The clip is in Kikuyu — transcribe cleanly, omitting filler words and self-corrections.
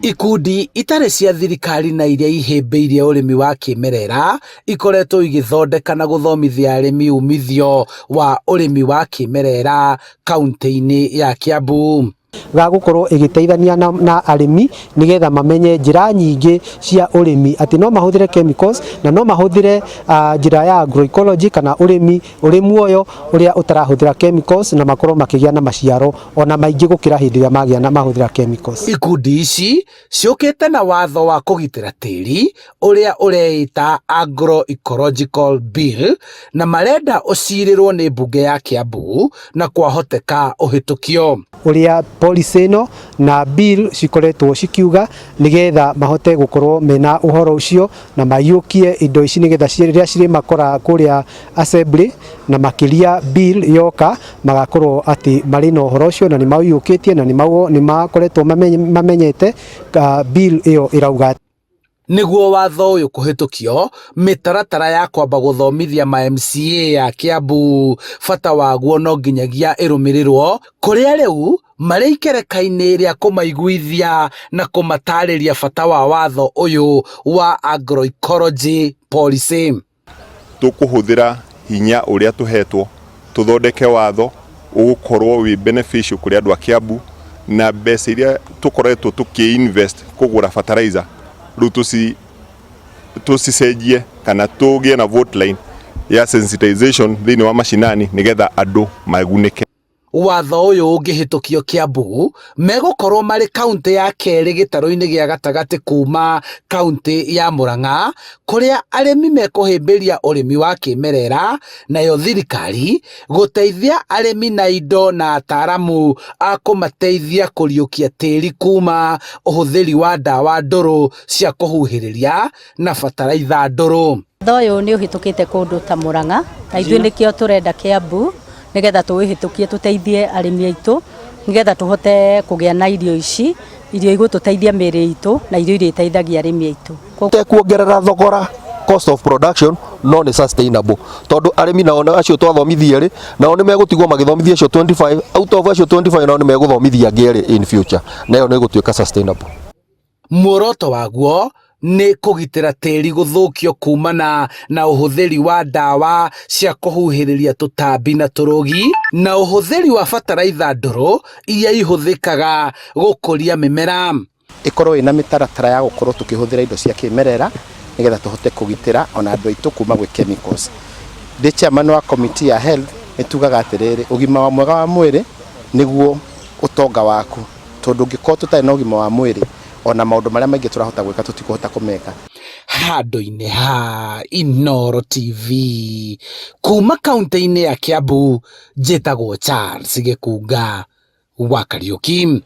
Ikundi itarĩ cia thirikari na iria ihĩmbĩirie ũrĩmi wa kĩmerera ikoretwo igĩthondeka na gũthomithia arĩmi umithio wa ũrĩmi wa kĩmerera kaunti-inĩ ya Kiambu. Ga gũkorwo ĩgĩteithania na arĩmi nĩgetha mamenye njĩra nyingĩ cia ũrĩmi, atĩ no mahũthĩre chemicals na no mahũthĩre njĩra ya agroecology kana ũrĩmi ũrĩ muoyo ũrĩa ũtarahũthĩra chemicals, na makorwo makĩgĩa na maciaro ona maingĩ gũkĩra hĩndĩ ĩrĩa magĩa na mahũthĩra chemicals. Ikundi ici ciũkĩte na watho wa kũgitĩra tĩri ũrĩa ũreĩta Agroecological Bill, na marenda ũcirĩrwo nĩ mbunge ya Kiambu na kwahoteka ũhĩtũkio. Ũrĩa policy ĩno na bill cikoretwo cikiuga, nĩgetha mahote gũkorwo mena ũhoro ũcio na maiyũkie indo ici, nĩgetha rĩrĩa cirĩmakora kũrĩa assembly na makĩria bill yoka, magakorwo atĩ marĩ na ũhoro ũcio na nĩ maũiyũkĩtie na nĩ makoretwo mamenyete bill ĩyo ĩrauga. Nĩguo watho ũyũ kũhĩtũkio, mĩtaratara ya kwamba gũthomithia ma MCA ya Kiambu bata waguo no nginyagia ĩrũmĩrĩrwo, kũrĩa rĩu marĩ ikereka-inĩ rĩa kũmaiguithia na kũmatarĩria bata wa watho ũyũ wa agroecology policy. Tũkũhũthĩra hinya ũrĩa tũhetwo tũthondeke watho ũgũkorwo wĩ beneficial kũrĩ andũ a Kiambu, na mbeca iria tũkoretwo tũkĩ invest kũgũra fertilizer rĩu tũcicenjie kana tũgĩe na vote line ya sensitization thĩinĩ wa mashinani nĩgetha andũ magunĩke. Watho ũyũ ũngĩhĩtũkio Kiambu, megũkorwo marĩ kaunti ya kerĩ gĩtarũ-inĩ gĩa gatagatĩ kuma kaunti ya Murang'a, kũrĩa arĩmi mekũhĩmbĩria ũrĩmi wa kĩmerera, nayo thirikari gũteithia arĩmi na indo na ataaramu a kũmateithia kũriũkia tĩri kuma ũhũthĩri wa ndawa ndũrũ cia kũhuhĩrĩria na bataraitha ndũrũ. Watho ũyũ nĩ ũhĩtũkĩte kũndũ ta Murang'a, na ithuĩ nĩkĩo tũrenda Kiambu nĩgetha tũwĩhĩtũkie, tũteithie arĩmi aitũ nĩgetha tũhote kũgĩa na irio ici, irio igũtũteithia mĩĩrĩ itũ na irio iria iteithagia arĩmi aitũ. Kuongerera thogora, cost of production, no nĩ sustainable, tondũ arĩmi nao acio twathomithia rĩ, nao nĩ megũtigwo magĩthomithia acio 25 out of acio 25, nao nĩ megũthomithia angĩ erĩ in future, na ĩyo nĩ ĩgũtuĩka sustainable. Muoroto waguo nĩ kũgitĩra tĩri gũthũkio kumana na ũhũthĩri wa ndawa cia kũhuhĩrĩria tũtambi na tũrũgi, na ũhũthĩri wa bataraitha ndũrũ iria ihũthĩkaga gũkũria mĩmera. Ĩkorwo ĩna mĩtaratara ya gũkorwo tũkĩhũthĩra indo cia kĩmerera nĩgetha tũhote kũgitĩra ona andũ aitũ kuma gwĩ chemicals. Ndĩ chairman wa committee ya health, nĩ tugaga atĩrĩrĩ, ũgima wa mwega wa mwĩrĩ nĩguo ũtonga waku, tondũ ũngĩkorwo tũtarĩ na ũgima wa mwĩrĩ, ona maũndũ marĩa maingĩ tũrahota gwĩka tũtikũhota kũmeka. Handũ-inĩ ha Inooro TV kuma kaunti-inĩ ya Kiambu, njĩtagwo Charles Gĩkunga wa Kariũki.